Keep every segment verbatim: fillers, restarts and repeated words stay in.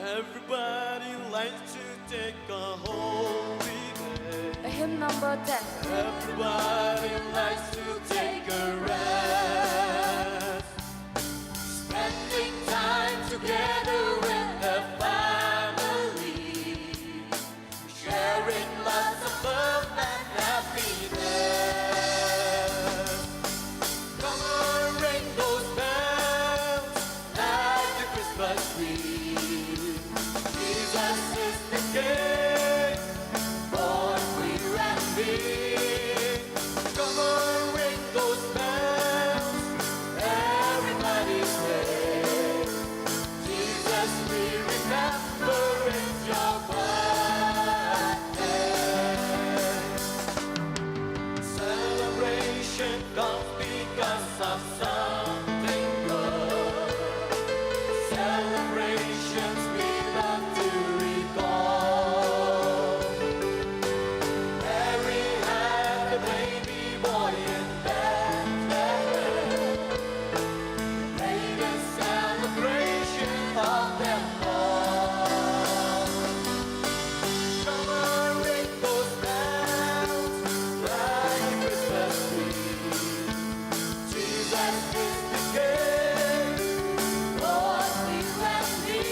Everybody likes to take a holiday. Hymn number ten. Everybody likes to take a rest. Spending time together with the family. Sharing lots of love and happiness. Come on, ring those bells like a Christmas tree. Jesus is the King, born queer and free. Come on, ring those bells, everybody say, Jesus, we remember it's your birthday. Celebration comes because of something good. Celebrations we love to recall. Mary had a baby boy in Bethlehem. Greatest celebration of them all. Come on, ring those bells, like a Christmas tree. Jesus is the King, born you and me.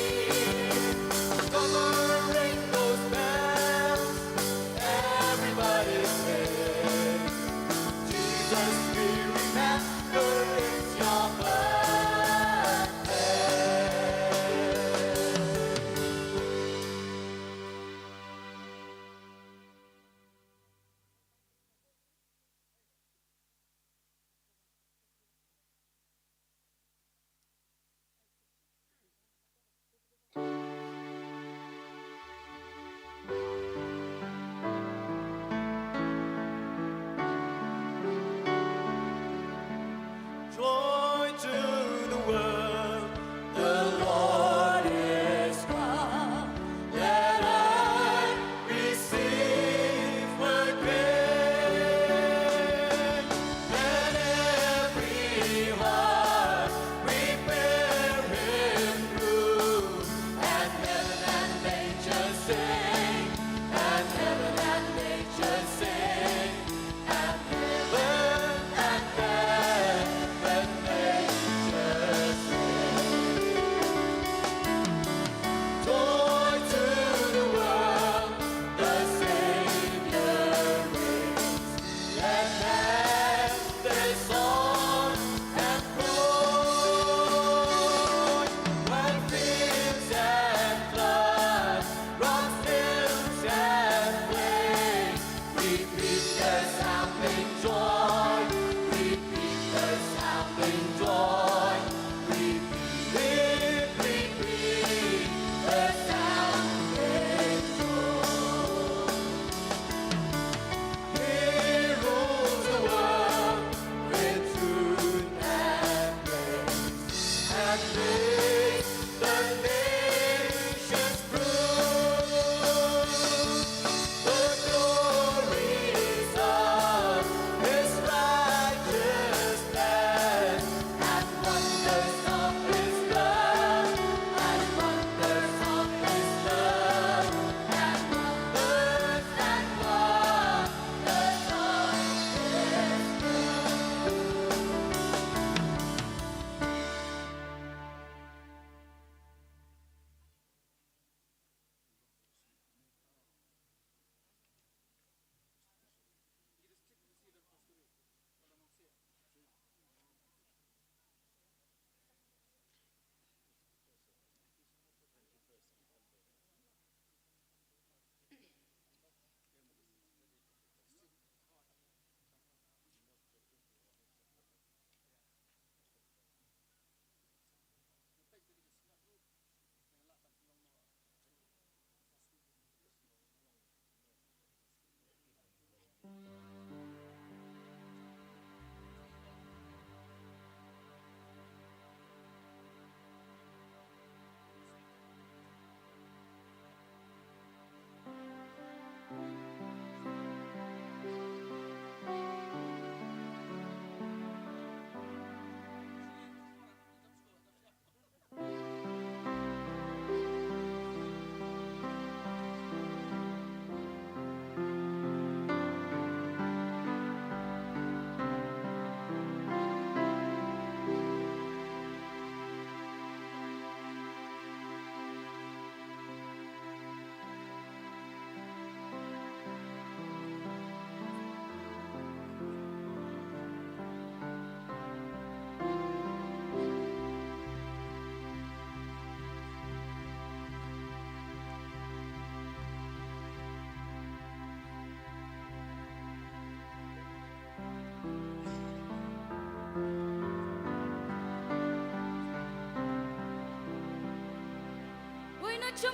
To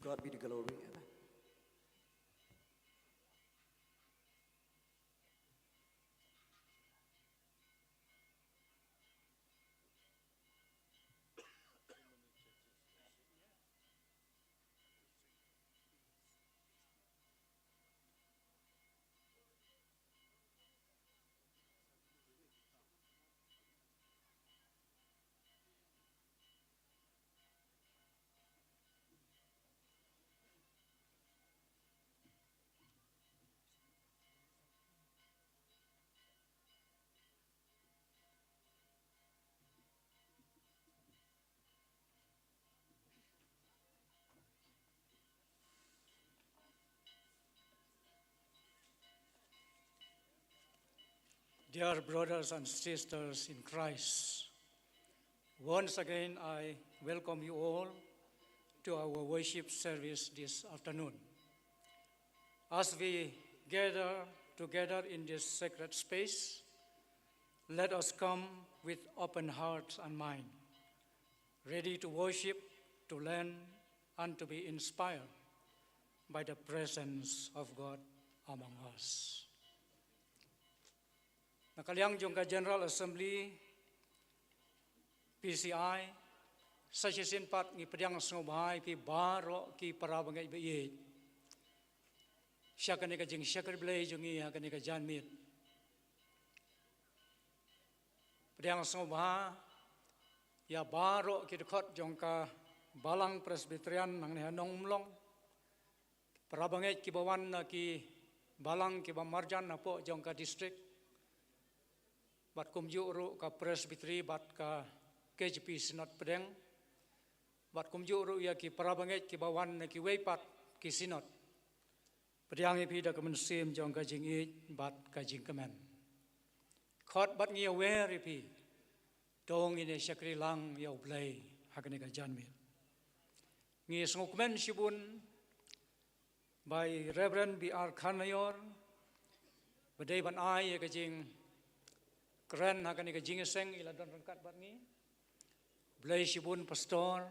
God be the glory. Amen. Dear brothers and sisters in Christ, once again I welcome you all to our worship service this afternoon. As we gather together in this sacred space, let us come with open hearts and mind, ready to worship, to learn, and to be inspired by the presence of God among us. Na ka liang jong ka General Assembly, P C I, sa shisien pat ngi pdiang sngewbha ïa phi baroh ki para bangeit ba ïeit sha kane ka jingshakri Blei jong ngi ha kane ka janmiet. Pdiang sngewbha ïa baroh ki dkhot jong ka Balang Presbyterian hangne ha Nongmlong, para bangeit kiba wan na ki balang kiba marjan hapoh jong ka district, bad kumjuh ruh ka Presbytery bad ka K J P Synod Pdeng, bad kumjuh ruh ïa ki para bangeit kiba wan na kiwei pat ki Synod. Pdiang ïa phi da ka mynsiem jong ka jingïeit bad ka jingkmen. Khot bad ngi ïawer ïa phi, to ngin ïa shakri lang ïa U Blei ha kane ka janmiet. Ngi sngewkmen shibun ba i Reverend B R Kharnaior ba dei ban ai ïa ka jingkren ha kane ka jingïaseng, i la don ryngkat bad ngi. Blei shibun Pastor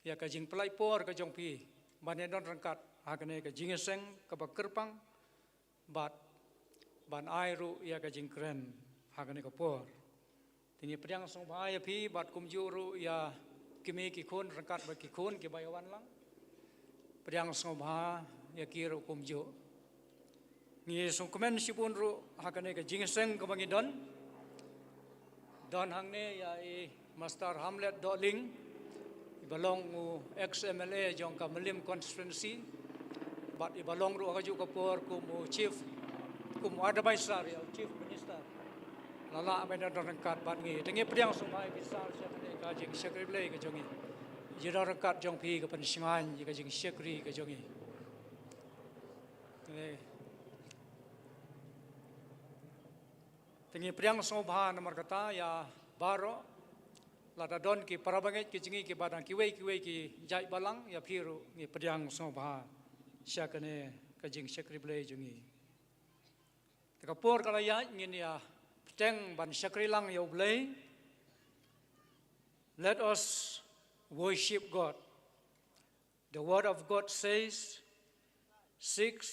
ïa ka jingpynlait por ka jong phi ban ïa don ryngkat ha kane ka jingïaseng kaba kyrpang, bad ban ai ruh ïa ka jingkren ha kane ka por. Te ngi pdiang sngewbha ïa phi bad kumjuh ruh ïa ki kmie ki khun ryngkat bad ki khun kiba ïa wan lang. Pdiang sngewbha ïa ki ruh kumjuh. Ngi sngewkmen shibun ruh ha kane ka jingïaseng kaba ngi don. Don hangne ïa i Master Hamlet Dohling, iba long u ex M L A jong ka Mylliem constituency, bad iba long ruh ha kajuh ka por kum u chief, kum u advisor ïa u Chief Minister. La lah ban don ryngkat bad ngi. Te ngi pdiang sngewbha ïa phi Sir sha kane ka jingshakri Blei ka jong ngi. Ïa don ryngkat jong phi ka pynshngaiñ ïa ka jingshakri ka jong ngi. Te ngi pdiang sngewbha namar kata ïa baroh, lada don ki para bangeit ki jong ngi kiba dang kiwei kiwei ki jait balang, ïa phi ruh ngi pdiang sngewbha sha kane ka jingshakri Blei jong ngi. Te ka por ka la ïaid, ngin ïa bteng ban shakri lang ïa U Blei. Let us worship God. The word of God says, "Seek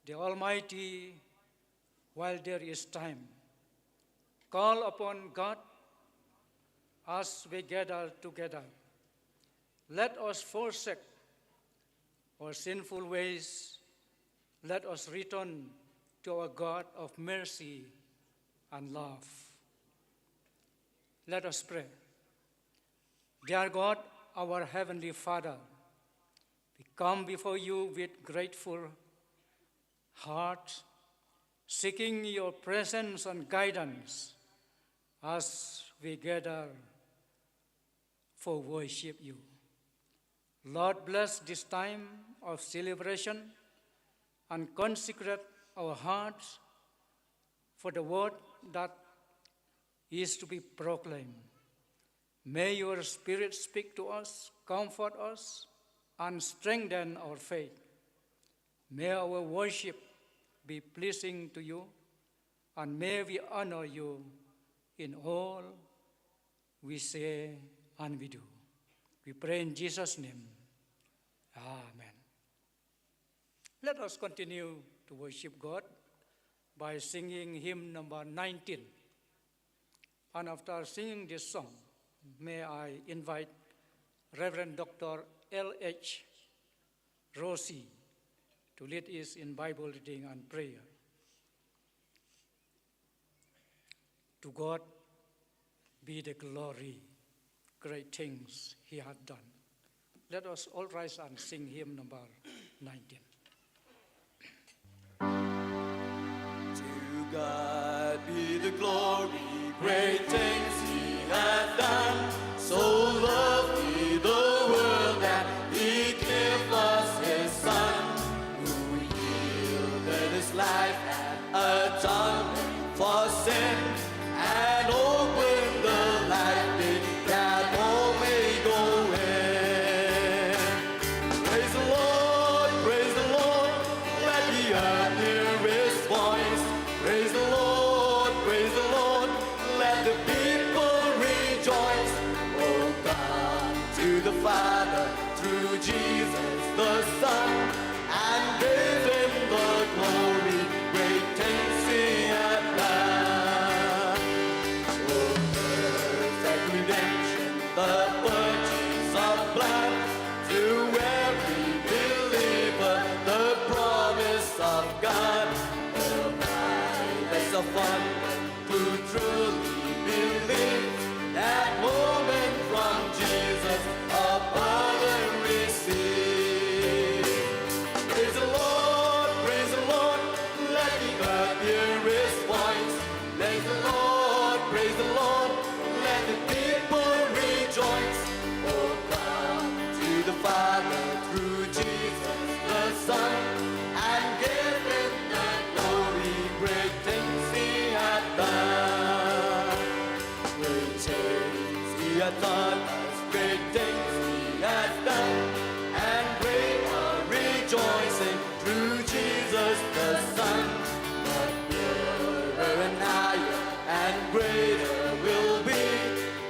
the Almighty while there is time. Call upon God as we gather together. Let us forsake our sinful ways. Let us return to our God of mercy and love." Let us pray. Dear God, our Heavenly Father, we come before you with grateful heart, seeking your presence and guidance as we gather for worship you. Lord, bless this time of celebration and consecrate our hearts for the word that is to be proclaimed. May your Spirit speak to us, comfort us, and strengthen our faith. May our worship be pleasing to you, and may we honor you in all we say and we do. We pray in Jesus' name. Amen. Let us continue to worship God by singing hymn number nineteen. And after singing this song, may I invite Reverend Doctor L H Rossi to lead us in Bible reading and prayer. To God be the glory, great things he hath done. Let us all rise and sing hymn number nineteen. To God be the glory, great things he hath done. So loved he the world that he gave us his Son, who yielded his life an atonement for sin, and opened the life gate that all may go in. Praise the Lord, praise the Lord, let the earth hear his voice. Praise the Lord, praise the Lord, let the people rejoice. Oh, God to the Father, through Jesus the Son, and gave him the glory, great things he hath done. One who truly believes that moment from Jesus a pardon receives. Praise the Lord, praise the Lord, let the earth hear his voice. Praise the Lord, praise the Lord, let the people rejoice. Oh, come to the Father through Jesus the Son, and give him the glory, great things he hath done. Great things he hath done, great things he hath done, and great are rejoicing through Jesus the Son. But purer and higher and greater will be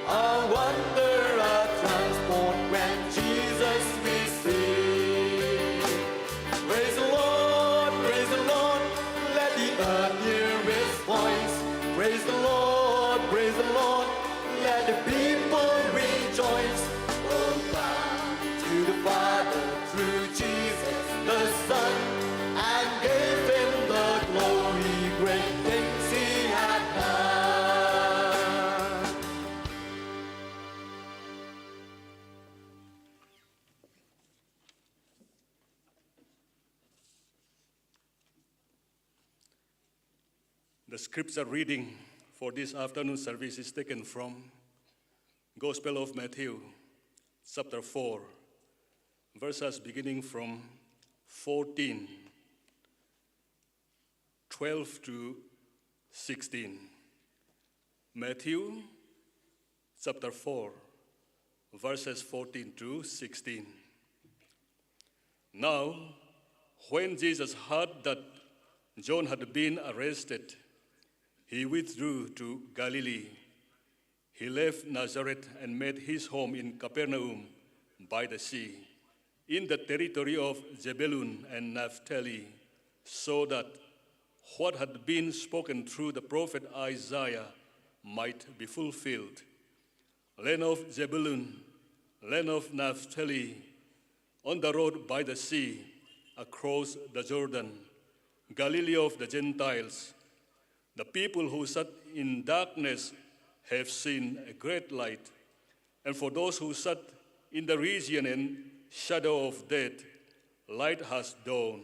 our wonder, our transport when Jesus we see. Praise the Lord, praise the Lord, let the earth hear his voice. Praise the Lord, praise the Lord, let the people rejoice. Oh, come to the Father through Jesus the Son, and give him the glory, great things he hath done. The scripture reading for this afternoon service is taken from Gospel of Matthew, chapter four, verses beginning from fourteen, twelve to sixteen. Matthew chapter four, verses fourteen to sixteen. Now, when Jesus heard that John had been arrested, he withdrew to Galilee. He left Nazareth and made his home in Capernaum by the sea, in the territory of Zebulun and Naphtali, so that what had been spoken through the prophet Isaiah might be fulfilled. Land of Zebulun, land of Naphtali, on the road by the sea, across the Jordan, Galilee of the Gentiles. The people who sat in darkness have seen a great light, and for those who sat in the region and shadow of death, light has dawned.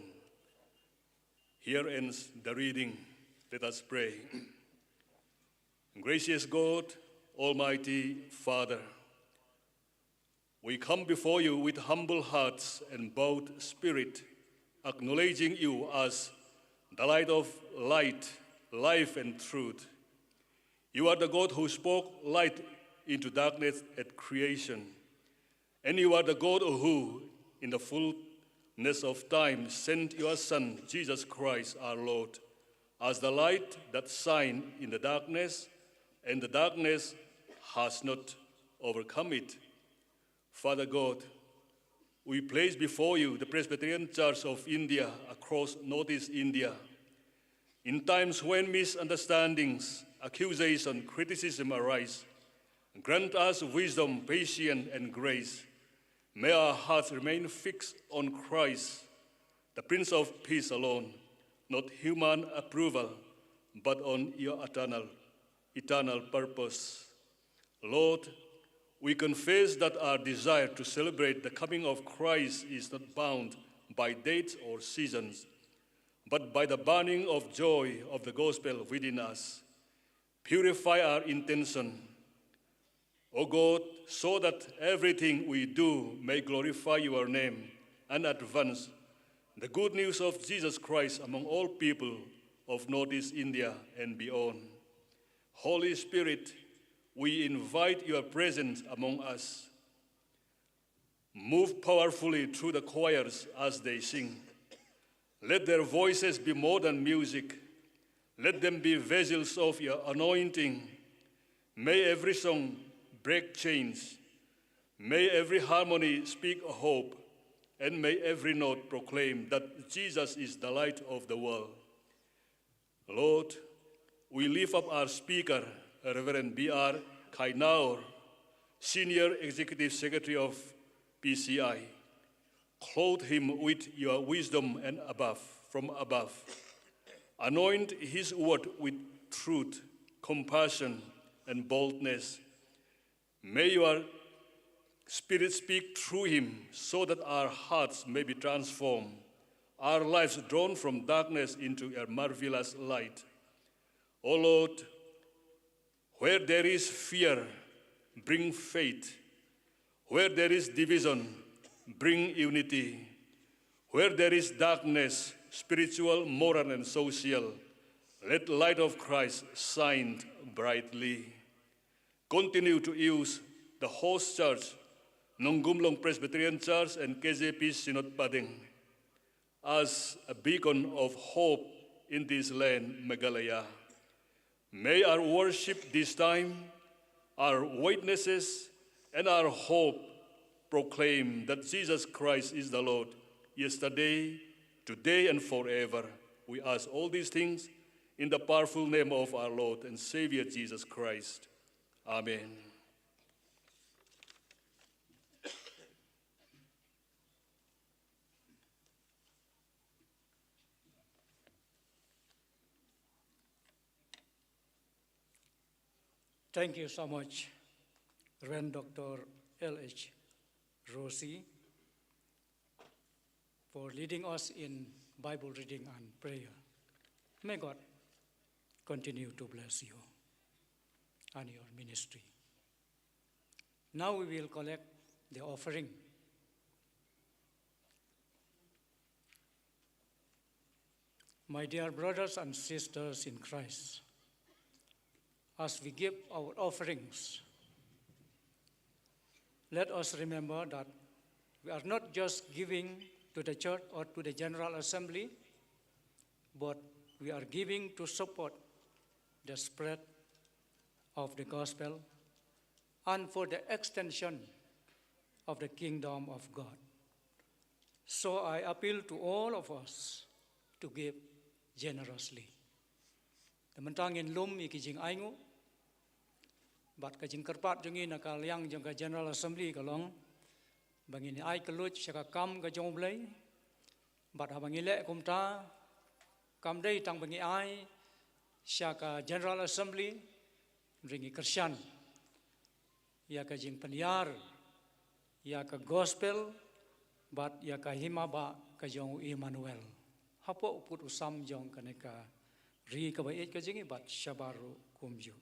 Here ends the reading. Let us pray. Gracious God, Almighty Father, we come before you with humble hearts and bowed spirit, acknowledging you as the light of light, life, and truth. You are the God who spoke light into darkness at creation. And you are the God who, in the fullness of time, sent your Son, Jesus Christ our Lord, as the light that shines in the darkness, and the darkness has not overcome it. Father God, we place before you the Presbyterian Church of India across Northeast India. In times when misunderstandings, accusation, criticism arise, grant us wisdom, patience, and grace. May our hearts remain fixed on Christ, the Prince of Peace alone, not human approval, but on your eternal, eternal purpose. Lord, we confess that our desire to celebrate the coming of Christ is not bound by dates or seasons, but by the burning of joy of the gospel within us. Purify our intention, O God, so that everything we do may glorify your name and advance the good news of Jesus Christ among all people of Northeast India and beyond. Holy Spirit, we invite your presence among us. Move powerfully through the choirs as they sing. Let their voices be more than music. Let them be vessels of your anointing. May every song break chains. May every harmony speak a hope. And may every note proclaim that Jesus is the light of the world. Lord, we lift up our speaker, Reverend B R Kainaur, Senior Executive Secretary of P C I. Clothe him with your wisdom and above, from above. Anoint his word with truth, compassion, and boldness. May your Spirit speak through him so that our hearts may be transformed, our lives drawn from darkness into a marvelous light. O Lord, where there is fear, bring faith. Where there is division, bring unity. Where there is darkness, spiritual, moral, and social, let light of Christ shine brightly. Continue to use the host church, Nongumlong Presbyterian Church and K J P Synod Pdeng, as a beacon of hope in this land, Meghalaya. May our worship this time, our witnesses, and our hope proclaim that Jesus Christ is the Lord, yesterday, today, and forever. We ask all these things in the powerful name of our Lord and Savior Jesus Christ. Amen. Thank you so much, Reverend Doctor L H Rossi, for leading us in Bible reading and prayer. May God continue to bless you and your ministry. Now we will collect the offering. My dear brothers and sisters in Christ, as we give our offerings, let us remember that we are not just giving to the church or to the General Assembly, but we are giving to support the spread of the gospel and for the extension of the kingdom of God. So I appeal to all of us to give generously. Te mynta ngin lum ïa ki jingainguh bad ka jingkyrpad jong ngi na ka liang jong ka General Assembly ka long ba ngin ai kylluid sha ka kam ka jong U Blei. Bad haba ngi leh kumta, kam dei tang ba ngi ai sha ka General Assembly, hynrei ngi kyrshan ïa ka jingpynïar ïa ka gospel bad ïa ka hima ba ka jong u Emmanuel hapoh u pud u sam jong kane ka ri kaba ïeit ka jong ngi bad shabar ruh kumjuh.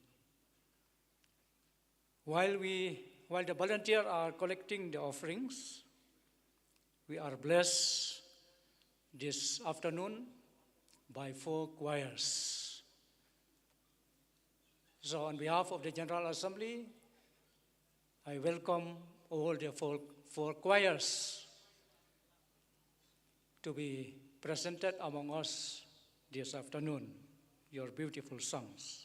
While we, while the volunteers are collecting the offerings, we are blessed this afternoon by four choirs. So on behalf of the General Assembly, I welcome all the four, four choirs to be presented among us this afternoon, your beautiful songs.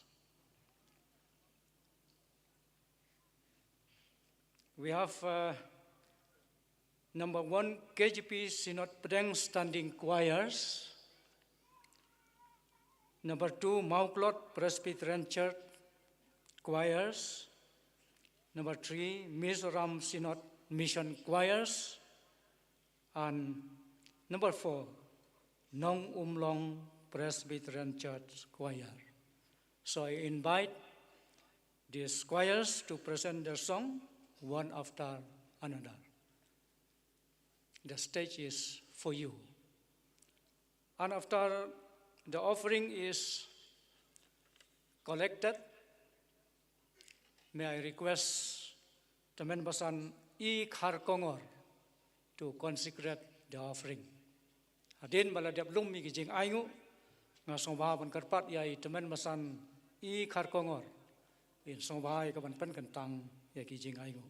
We have uh, number one, K J P Synod Pdeng Standing Choirs. Number two, Mawklod Presbyterian Church Choirs. Number three, Mizoram Synod Mission Choirs. And number four, Nongumlong Presbyterian Church Choir. So I invite these choirs to present their song one after another. The stage is for you. And after the offering is collected, may I request Tymmen Basan E Kharkongor to consecrate the offering. Hadien ba la dep lum ïa ki jingainguh, nga sngewbha ban kyrpad ïa i Tymmen Basan E Kharkongor, in sngewbha ïa ka ban pynkyntang ïa ki jingainguh.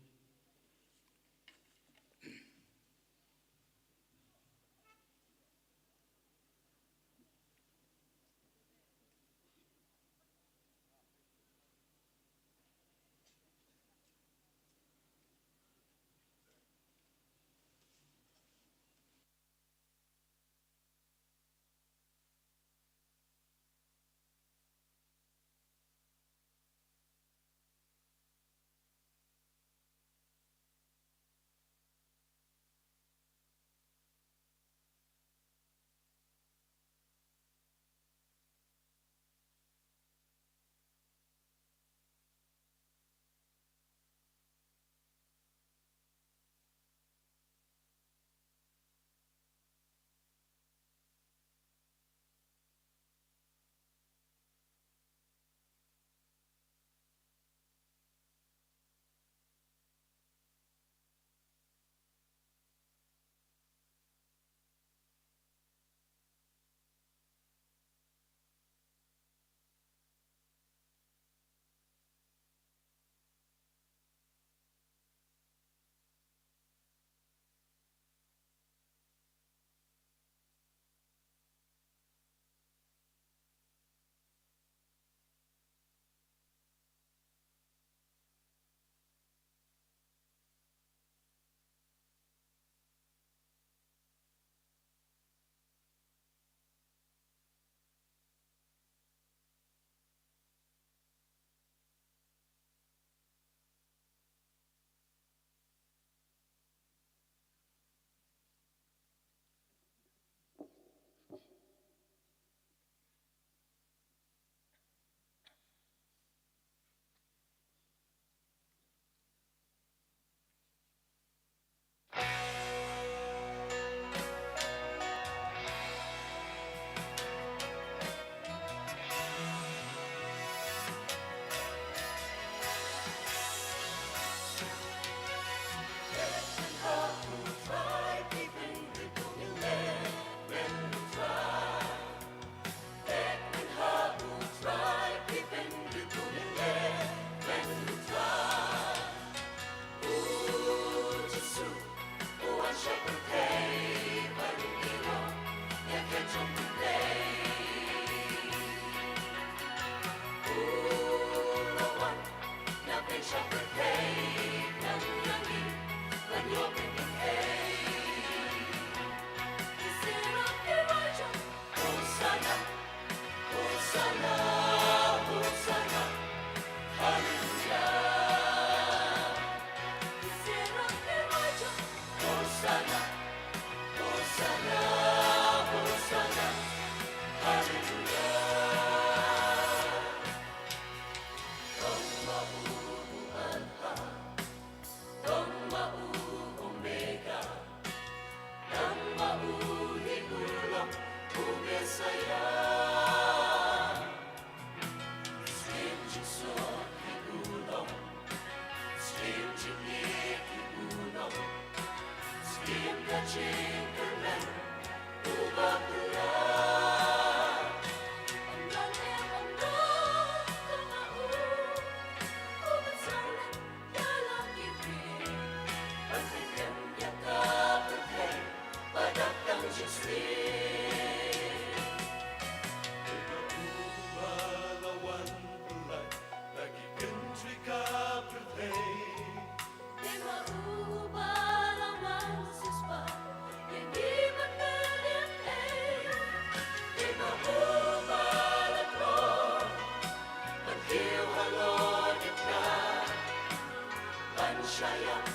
Ban shah ïap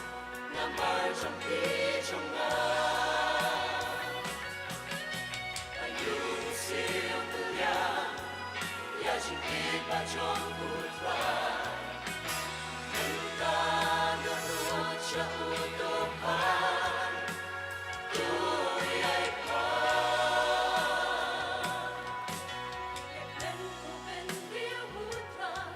namar jong phi jong nga. Ïa u siew u ïa, ïa jingkit ba jong u Trai. Mynta nga nud sha u to phan, to ïai phan. Leh pynbeit ïa u Trai.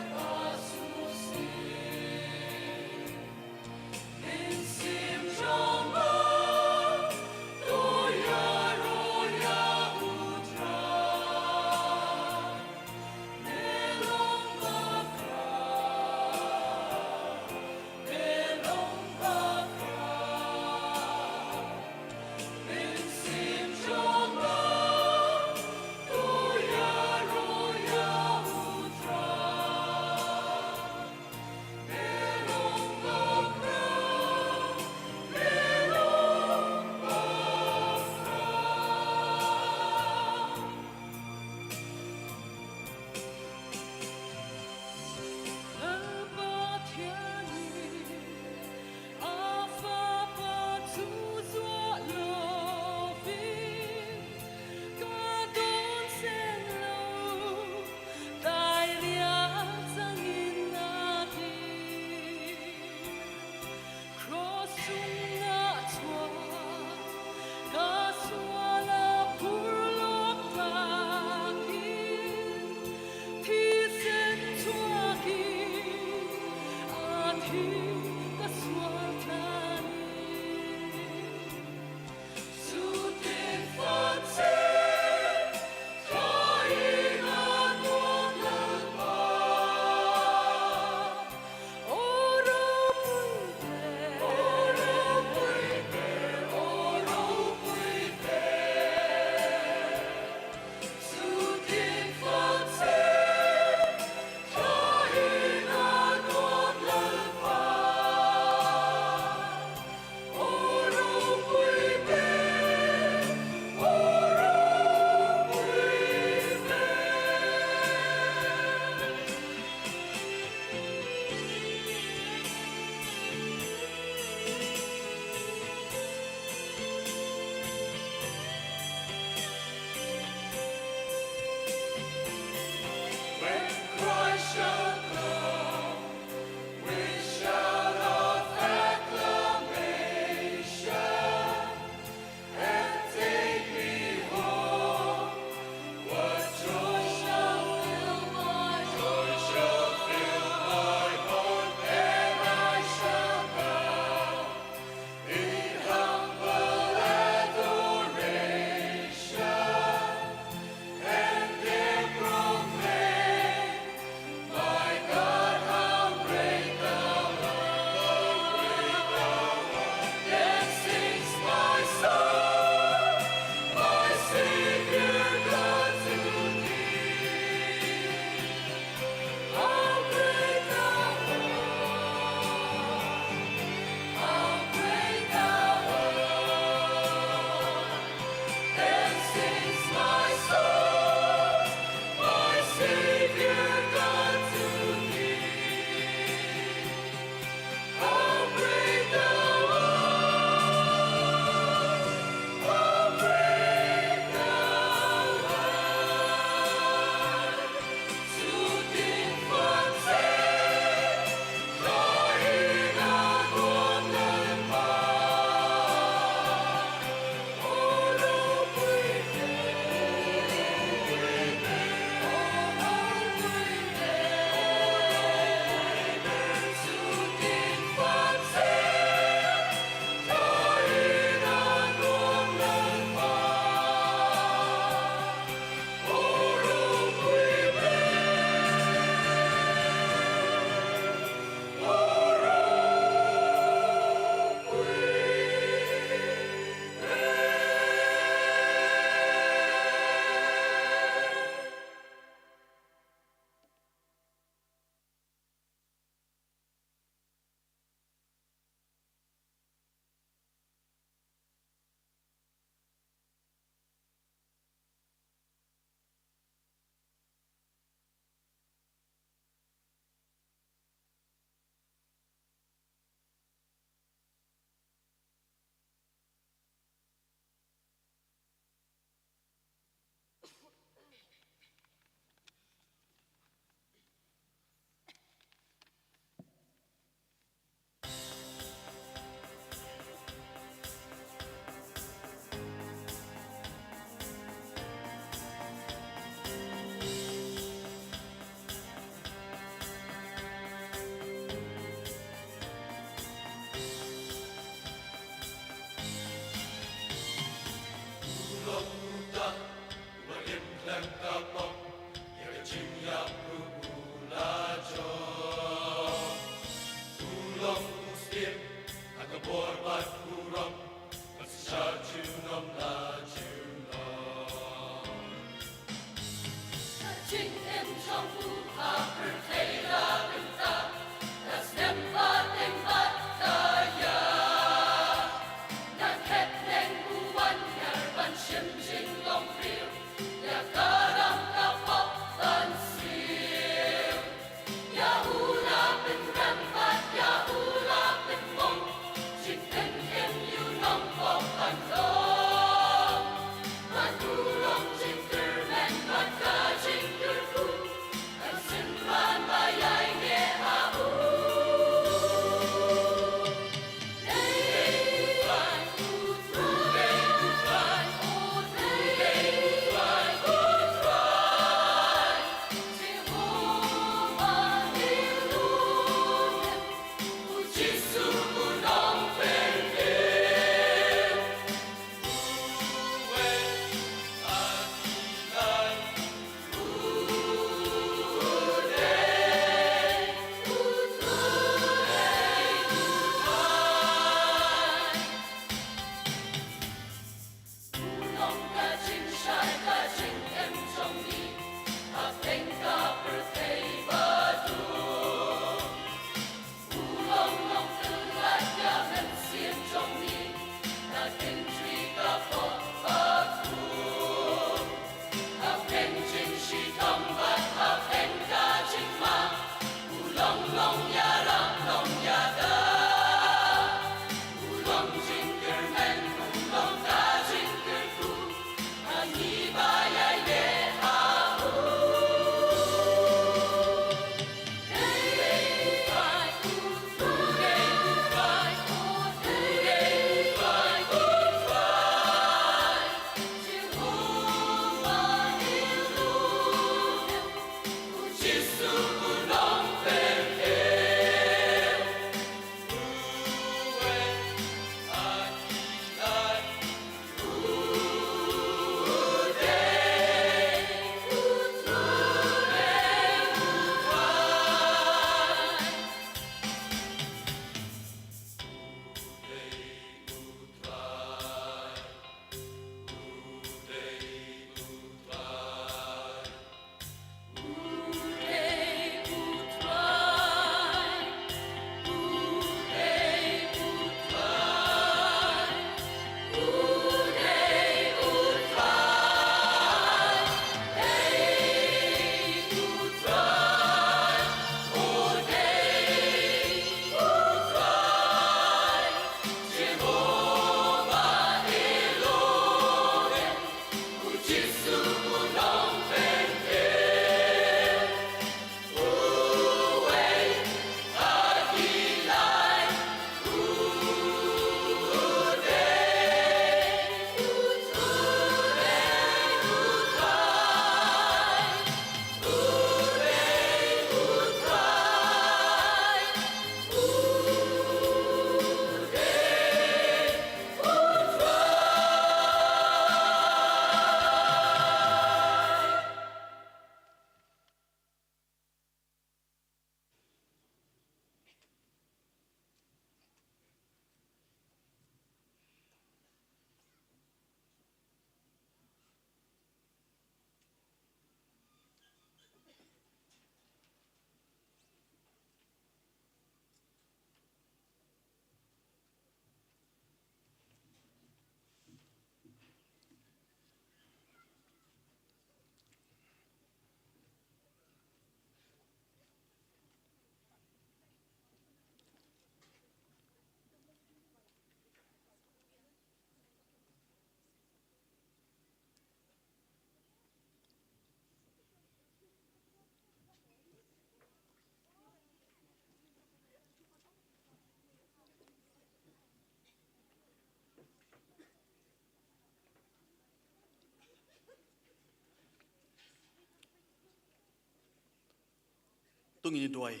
To ngin ïa duwai.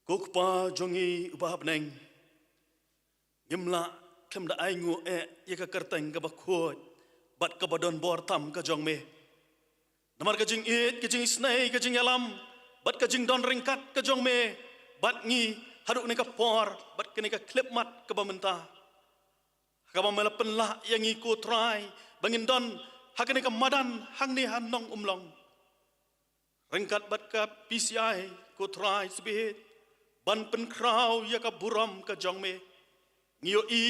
Ko Kpa jong ngi uba ha bneng, ngim lah khlem da ainguh eh ïa ka kyrteng kaba khuid bad kaba don bor tam ka jong me. Namar ka jingïeit, ka jingisynei, ka jingïalam bad ka jingdon ryngkat ka jong me bad ngi haduh kane ka por bad kane ka khyllipmat kaba mynta, ha kaba me la pynlah ïa ngi ko Trai ba ngin don ha kane ka madan hangne ha Nongumlong. Ryngkat bad ka P C I ko Trai Sbieit, ban pynkhraw ïa ka burom ka jong me. Ngi ïohi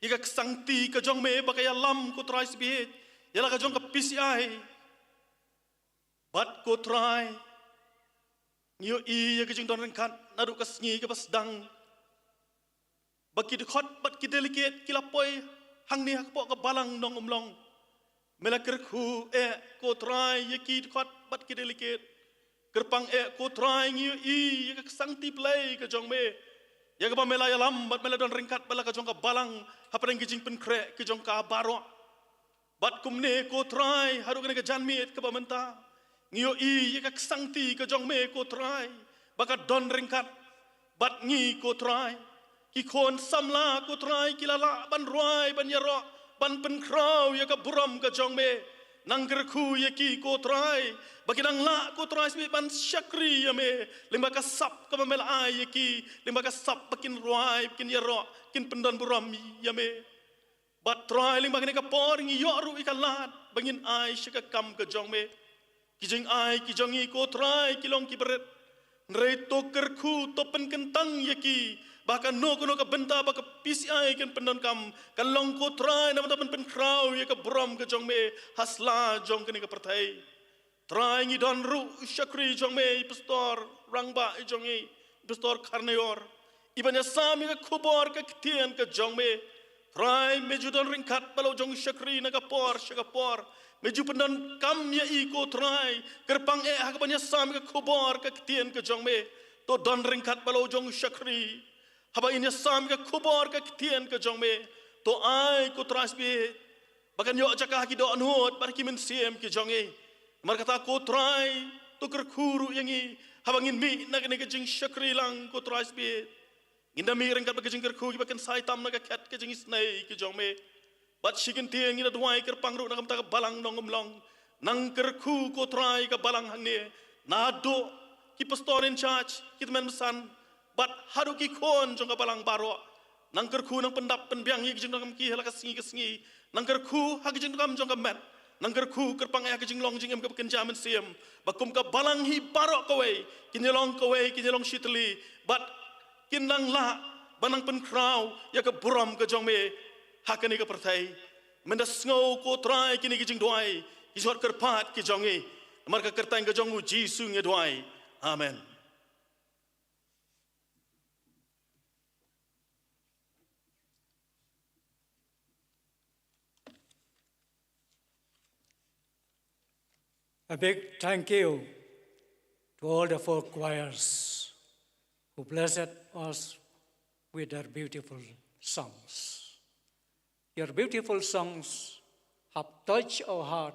ïa ka ksangti ka jong me ba ka ïalam ko Trai Sbieit ïa la ka jong ka P C I. Bad ko Trai, ngi ïohi ïa ka jingdon ryngkat naduh ka sngi kaba sdang ba ki dkhot bad ki delegate ki la poi hangne ha kpoh ka balang Nongumlong. Me la kyrkhu eh ko Trai ïa ki dkhot bad ki delegate. Kyrpang eh ko Trai, ngi ïohi ïa ka ksangti Blei ka jong me, ïa kaba me la ïalam bad me la don ryngkat bad la ka jong ka balang hapdeng ki jingpynkhreh ki jong ka baroh. Bad kumne ko Trai, haduh kane ka janmiet kaba mynta, ngi ïohi ïa ka ksangti ka jong me ko Trai ba ka don ryngkat bad ngi ko Trai. Ki khun samla ko Trai ki la lah ban rwai, ban ïaroh, ban pynkhraw ïa ka burom ka jong me. Nang kyrkhu ïa ki ko Trai ba ki nang lah ko Trai Sbieit ban shakri ïa me lyngba ka sap kaba me la ai ïa ki, lyngba ka sap ba kin rwai, kin ïaroh, kin pyndon burom ïa me. Bad Trai, lyngba kane ka por ngi ïoh ruh ïa ka lad ba ngin ai sha ka kam ka jong me. Ki jingai ki jong ngi ko Trai ki long kiba rit. Hynrei to kyrkhu, to pynkyntang ïa ki ba kano kano ka bynta ba ka P C I kan pyndonkam, kan long ko Trai namar ban pynkhraw ïa ka burom ka jong me ha sla jong kane ka pyrthei. Trai, ngi don ruh u shakri jong me, i Pastor rangbah i jong ngi, i Pastor Kharnaior, i ban ïasam ïa ka khubor ka ktien ka jong me. Trai, me ju don ryngkat bad la u jong u shakri na ka por sha ka por. Me ju pyndonkam ïa i ko Trai, kyrpang eh ha ka ban ïasam ïa ka khubor ka ktien ka jong me. To don ryngkat bad la u jong u shakri haba in ïasam ïa ka khubor ka ktien ka jong me. To ai ko Trai Sbieit ba kan ïoh jaka ha ki dohnud bad ha ki mynsiem ki jong ngi. Namar kata ko Trai, to kyrkhu ruh ïa ngi haba ngin mih na kane ka jingshakri lang ko Trai Sbieit. Ngin da mih ryngkat bad ka jingkyrkhu kiba kynsai tam na ka khet ka jingisynei ki jong me. Bad shi kyntien ngi da duwai kyrpang ruh na ka bynta ka balang Nongumlong. Nang kyrkhu ko Trai ka balang hangne, naduh ki pastor in charge, ki tymmen basan, bad haduh ki khun jong ka balang baroh. Nang kyrkhu, nang pyndap pynbiang ïa ki jingdonkam ki ha la ka sngi ka sngi. Nang kyrkhu ha ki jingdonkam jong ka met. Nang kyrkhu kyrpang ïa ka jinglong jingim kaba kynja mynsiem, ba kum ka balang hi baroh kawei kin ïalong kawei, kin ïalong shitylli, bad kin nang lah ban nang pynkhraw ïa ka burom ka jong me ha kane ka pyrthei. Men da sngew ko Trai kine ki jingduwai, ki jingkyrpad ki jong ngi. Namar ka kyrteng ka jong u Jisu ngi duwai. Amen. A big thank you to all the four choirs who blessed us with their beautiful songs. Your beautiful songs have touched our heart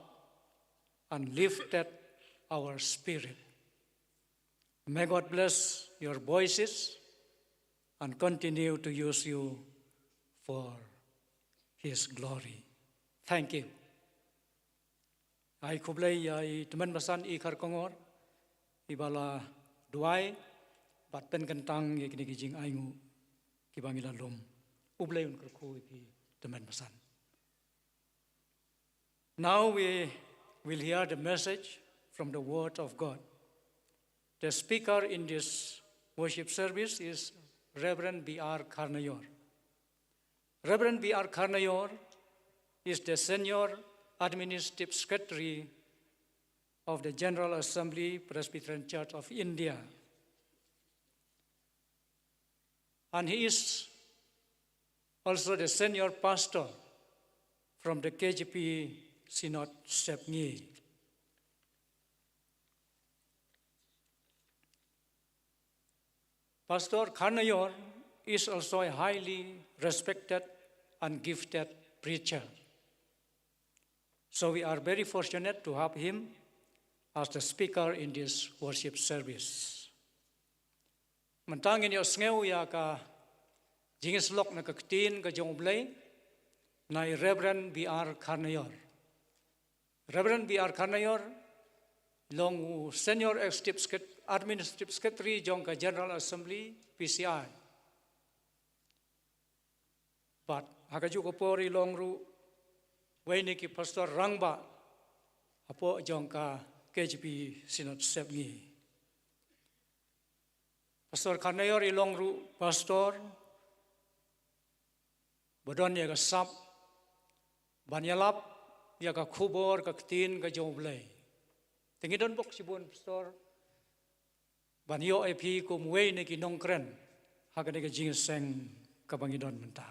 and lifted our spirit. May God bless your voices and continue to use you for His glory. Thank you. Ai khublei ïa i tymmen basan i Kharkongor, i ba la duwai bad pynkyntang ïa kine ki jingainguh ki ba ngi la lum. U Blei un kyrkhu ïa phi tymmen basan. Now we will hear the message from the Word of God. The speaker in this worship service is Reverend B R Kharnaior. Reverend B R Kharnaior is the Senior Administrative Secretary of the General Assembly, Presbyterian Church of India. And he is also the senior pastor from the K J P Synod Sepngi. Pastor Kharnaior is also a highly respected and gifted preacher. So we are very fortunate to have him as the speaker in this worship service. Mynta ngin ïohsngew ïa ka jingïasyllok na ka ktien ka jong U Blei na i Reverend B R Kharnaior. Reverend B R Kharnaior long u Senior Executive Secret-, Administrative Secretary jong ka General Assembly P C I. Bad ha kajuh ka por i long ruh wei na ki pastor rangbah hapoh jong ka K J P Synod Sepngi. Pastor Kharnaior i long ruh pastor ba don ïa ka sap ban ïalap ïa ka khubor ka ktien ka jong U Blei. Te ngi don bok shibun pastor ban ïoh ïa phi kum wei na ki nongkren ha kane ka jingïaseng kaba ngi don mynta.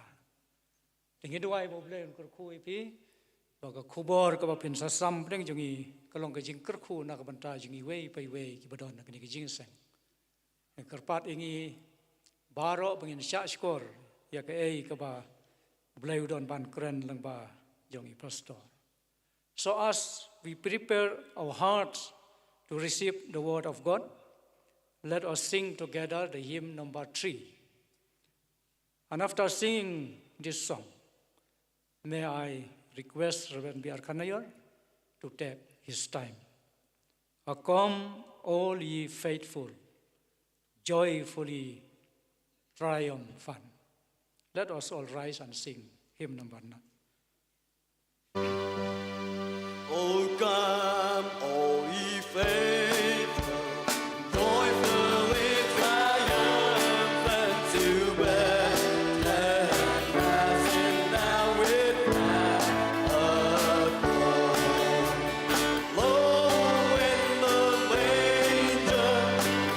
Te ngi duwai ba U Blei un kyrkhu ïa phi ba ka khubor kaba phin sa sam pdeng jong ngi ka long ka jingkyrkhu na ka bynta jong ngi wei pa wei kiba don ha kane ka jingïaseng. Ngi kyrpad ïa ngi baroh ba ngin shah shkor ïa kaei kaba U Blei u don ban kren lyngba jong i pastor. So as we prepare our hearts to receive the word of God, let us sing together the hymn number three. And after singing this song, may I request Reverend B R Kharnaior to take his time. O come, all ye faithful, joyfully triumphant. Let us all rise and sing hymn number nine. O come, all ye faithful, joyfully triumphant to Bethlehem, rising now with glad accord. Lo, in the manger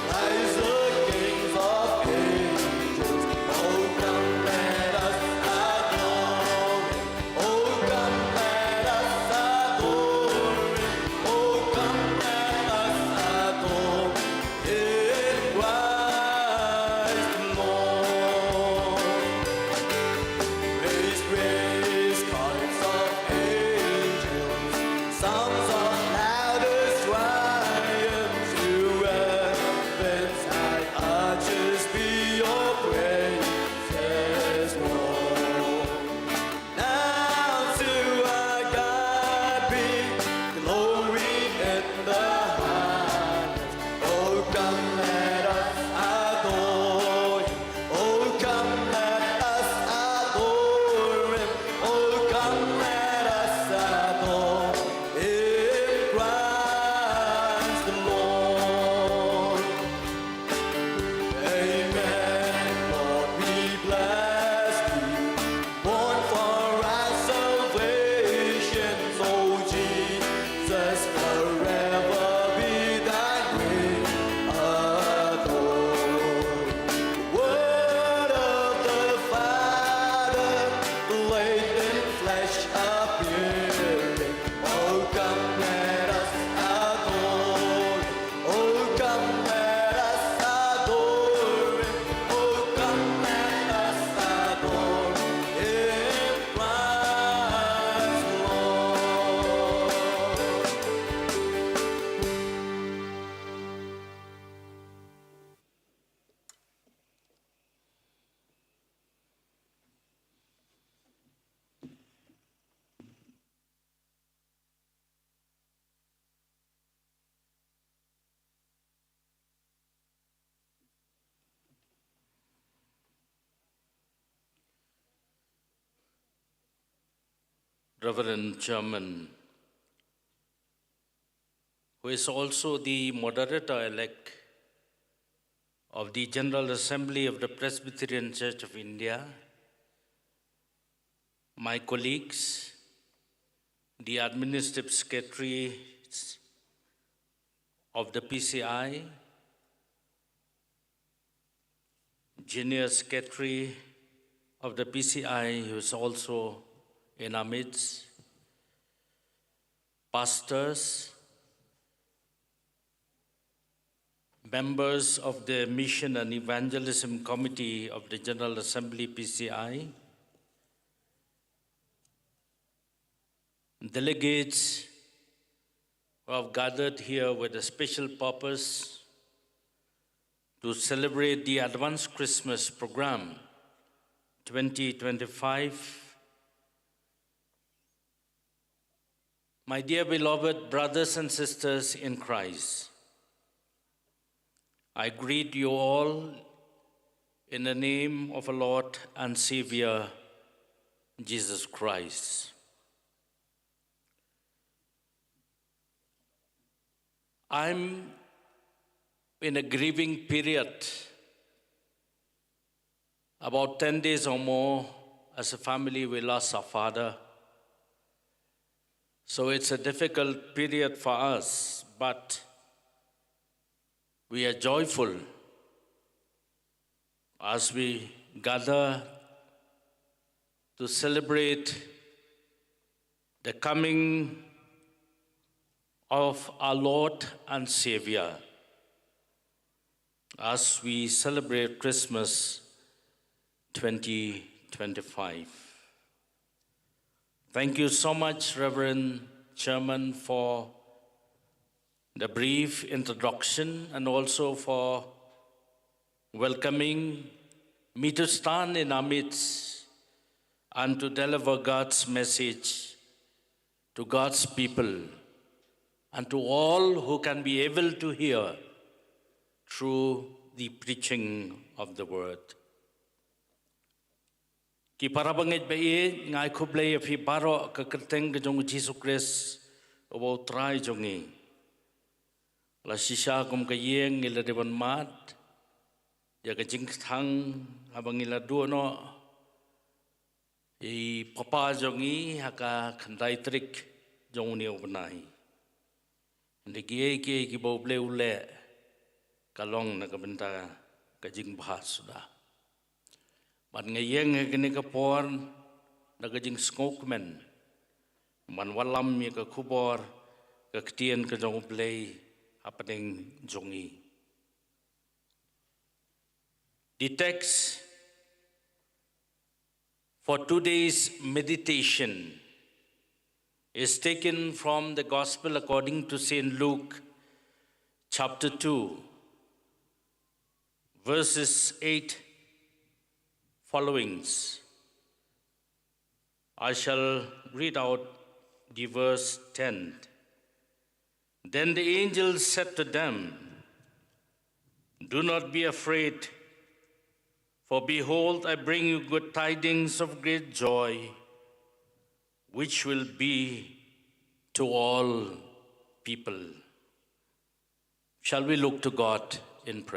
lies the King of ages. O come, let us adore Him. O come, let us adore Him. O come, let us adore in Christ the Lord. Praise, praise, chords of angels, sounds of loudest triumph, to heaven's high arches be your praises known. Now to our God be glory in the highest. Oh, come, let us adore Him. Oh, come, let us adore Him. Oh, come, let us adore in Christ the Lord. Amen. Lord, we bless Thee, born for our salvation. O Jesus, forever be Thy name adored. Word of the Father, late in flesh appearing. Oh, come, let us adore Him. Oh, come, let us adore Him. Oh, come, let us adore Him. Christ the Lord. Reverend Chairman, who is also the moderator-elect of the General Assembly of the Presbyterian Church of India, my colleagues, the administrative secretaries of the P C I, General Secretary of the P C I, who is also in our midst, pastors, members of the Mission and Evangelism Committee of the General Assembly, P C I, delegates who have gathered here with a special purpose to celebrate the Advance Christmas program twenty twenty-five. My dear beloved brothers and sisters in Christ, I greet you all in the name of our Lord and Savior, Jesus Christ. I'm in a grieving period. About ten days or more, as a family, we lost our father. So it's a difficult period for us, but we are joyful as we gather to celebrate the coming of our Lord and Savior as we celebrate Christmas twenty twenty-five. Thank you so much, Reverend Chairman, for the brief introduction and also for welcoming me to stand in our midst and to deliver God's message to God's people and to all who can be able to hear through the preaching of the word. Ki para bangeit ba ïeit, nga ai khublei ïa phi baroh ha ka kyrteng ka jong u Jisu Khrist uba u Trai jong ngi. La shisha kum ka ïing ngi la dei ban mad ïa ka jingkthang haba ngi la duh noh ïa i papa jong ngi ha ka khyndai tarik jong une u bnai. Hynrei kiei kiei kiba U Blei u leh ka long na ka bynta ka jingbha suda. Bad nga ïeng ha kane ka por da ka jingsngewkmen ban wallam ïa ka khubor ka ktien ka jong U Blei hapdeng jong ngi. The text for today's meditation is taken from the Gospel according to Saint Luke, chapter two, verses eight followings. I shall read out the verse ten. Then the angel said to them, "Do not be afraid, for behold, I bring you good tidings of great joy, which will be to all people." Shall we look to God in prayer?